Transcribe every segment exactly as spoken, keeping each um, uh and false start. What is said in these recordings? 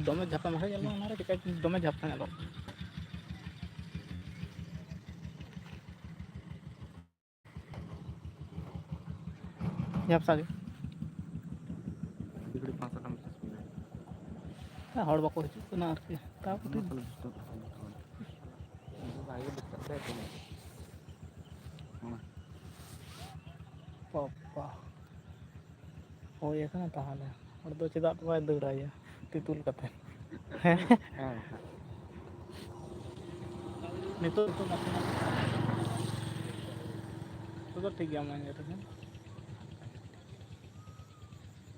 ᱫᱚᱢᱮ ᱡᱷᱟᱯᱟ ᱢᱮᱥᱮ ᱧᱮᱞ ᱢᱮ, ᱚᱱᱟᱨᱮ ᱪᱮᱠᱟ ᱫᱚᱢᱮ ᱡᱷᱟᱯᱟ ᱧᱮᱞᱚᱜ ᱠᱟᱱᱟ᱾ ᱡᱷᱟᱯᱥᱟ ᱜᱮ᱾ ᱦᱚᱲ ᱵᱟᱠᱚ ᱦᱤᱡᱩᱜ ᱠᱟᱱᱟ ᱟᱨᱠᱤ, ᱛᱟᱣ ᱠᱟᱹᱴᱤᱡ᱾ ᱵᱟᱯᱟ᱾ ᱦᱳᱭ ᱟᱠᱟᱱᱟ ᱛᱟᱦᱚᱞᱮ᱾ ᱦᱚᱲ ᱫᱚ ᱪᱮᱫᱟᱜ ᱵᱟᱭ ᱫᱟᱹᱲᱟᱭᱟ ᱛᱤ ᱛᱩᱞ ᱠᱟᱛᱮ? ᱦᱮᱸ᱾ ᱦᱮᱸ, ᱦᱮᱸ᱾ ᱱᱤᱛᱚᱜ ᱫᱚ ᱱᱟᱥᱮᱱᱟᱜ, ᱱᱤᱛᱚᱜ ᱫᱚ ᱴᱷᱤᱠ ᱜᱮᱭᱟ, ᱢᱚᱡᱽ ᱜᱮ ᱛᱟᱦᱮᱸ᱾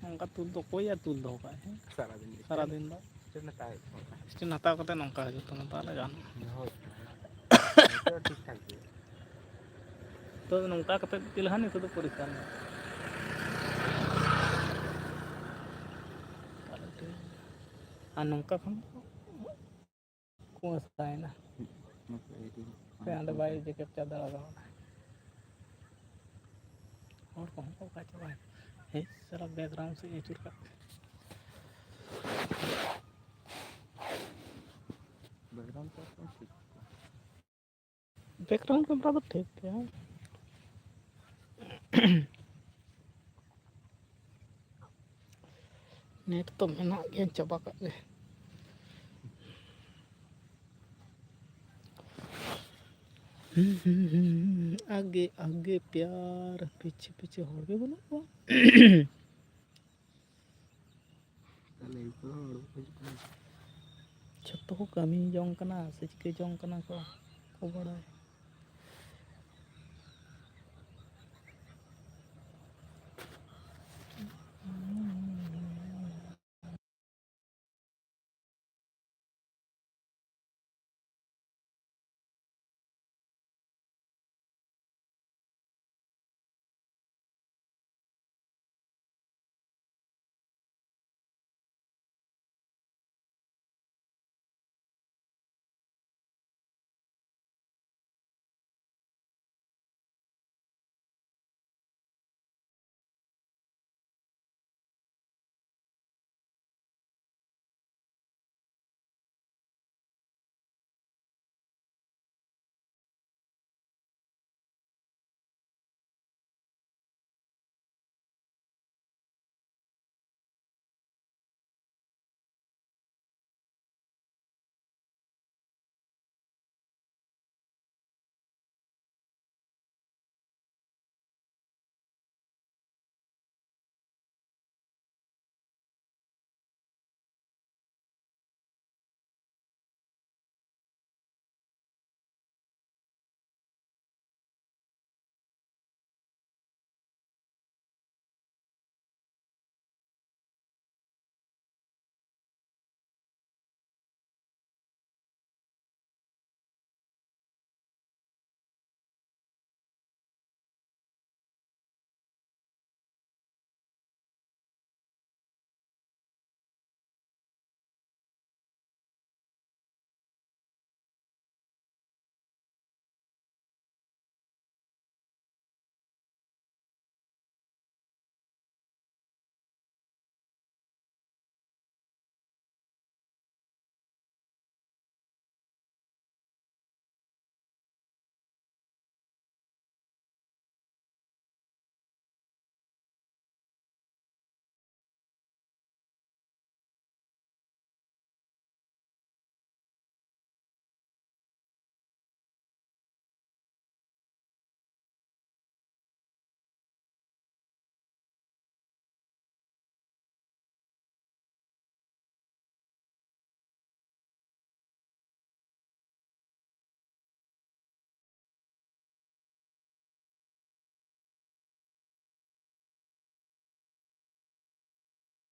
ᱚᱱᱠᱟ ᱛᱩᱞ ᱫᱚ ᱚᱠᱚᱭ ᱟᱨ ᱛᱩᱞ ᱫᱚᱦᱚ ᱠᱟᱜᱼᱟᱭ, ᱦᱮᱸ? ᱥᱟᱨᱟᱫᱤᱱ ᱥᱟᱨᱟᱫᱤᱱ ᱫᱚ᱾ ᱥᱴᱮᱱᱰ ᱦᱟᱛᱟᱣ ᱦᱩᱭᱩᱜ ᱛᱟᱢᱟ᱾ ᱥᱴᱮᱱᱰ ᱦᱟᱛᱟᱣ ᱠᱟᱛᱮ ᱱᱚᱝᱠᱟ ᱦᱤᱡᱩᱜ ᱛᱟᱢᱟ, ᱛᱟᱦᱚᱞᱮ ᱜᱟᱱᱚᱜᱼᱟ᱾ ᱦᱳᱭ᱾ ᱱᱤᱛᱚᱜ ᱫᱚ ᱴᱷᱤᱠ ᱴᱷᱟᱠ ᱜᱮᱭᱟ᱾ ᱛᱚ, ᱱᱚᱝᱠᱟ ᱠᱟᱛᱮ ᱜᱮ ᱞᱟᱦᱟ ᱱᱤᱛᱚᱜ ᱫᱚ ᱯᱚᱨᱤᱥᱠᱟᱨ ᱢᱮ᱾ ᱛᱟᱦᱚᱞᱮ ᱴᱷᱤᱠ ᱜᱮᱭᱟ᱾ ᱟᱨ ᱱᱚᱝᱠᱟ ᱠᱷᱟᱱ ᱫᱚ ᱠᱚ ᱢᱮᱥᱟᱭᱮᱱᱟ᱾ ᱦᱩᱸ, ᱱᱚᱛᱮ ᱟᱭᱰᱤ ᱦᱟᱯᱮ, ᱚᱸᱰᱮ ᱵᱟᱭ ᱤᱭᱟᱹ ᱠᱮᱯᱪᱟᱨ ᱫᱟᱲᱮ ᱠᱟᱣᱫᱟ᱾ ᱦᱚᱲ ᱠᱚᱦᱚᱸ ᱠᱚ ᱚᱠᱟ ᱪᱟᱵᱟᱭᱮᱱᱟ᱾ ᱦᱮᱡ ᱥᱟᱞᱟ, ᱵᱮᱠᱜᱨᱟᱣᱩᱱᱰ ᱥᱮᱫ ᱟᱹᱪᱩᱨ ᱠᱟᱜ ᱯᱮ᱾ ᱵᱮᱠᱜᱨᱟᱣᱩᱱᱰ ᱠᱚ ᱮᱠᱫᱚᱢ ᱴᱷᱤᱠ ᱜᱮᱭᱟ᱾ ᱵᱮᱠᱜᱨᱟᱣᱩᱱᱰ ᱠᱮᱢᱮᱨᱟ ᱫᱚ ᱴᱷᱤᱠ ᱜᱮᱭᱟ᱾ ᱱᱮᱴ ᱛᱚ ᱢᱮᱱᱟᱜ ᱜᱮᱭᱟ, ᱪᱟᱵᱟ ᱠᱟᱜ ᱜᱮ᱾ ᱦᱩᱸ, ᱦᱩᱸ, ᱦᱩᱸ, ᱦᱩᱸ᱾ ᱟᱜᱮ, ᱟᱜᱮ ᱯᱭᱟᱨ, ᱯᱤᱪᱷᱮ, ᱯᱤᱪᱷᱮ ᱦᱚᱲ ᱜᱮ ᱵᱟᱹᱱᱩᱜ ᱠᱚᱣᱟ᱾ ᱛᱟᱦᱞᱮ ᱮᱨᱯᱚᱨ ᱦᱚᱸ ᱚᱲᱟᱜ ᱠᱚ ᱦᱤᱡᱩᱜ ᱠᱟᱱᱟ᱾ ᱡᱷᱚᱛᱚ ᱠᱚ ᱠᱟᱹᱢᱤ ᱡᱚᱝ ᱠᱟᱱᱟ ᱥᱮ ᱪᱤᱠᱟᱹ ᱡᱚᱝ ᱠᱟᱱᱟ ᱠᱚ, ᱠᱚ ᱵᱟᱲᱟᱭᱟ᱾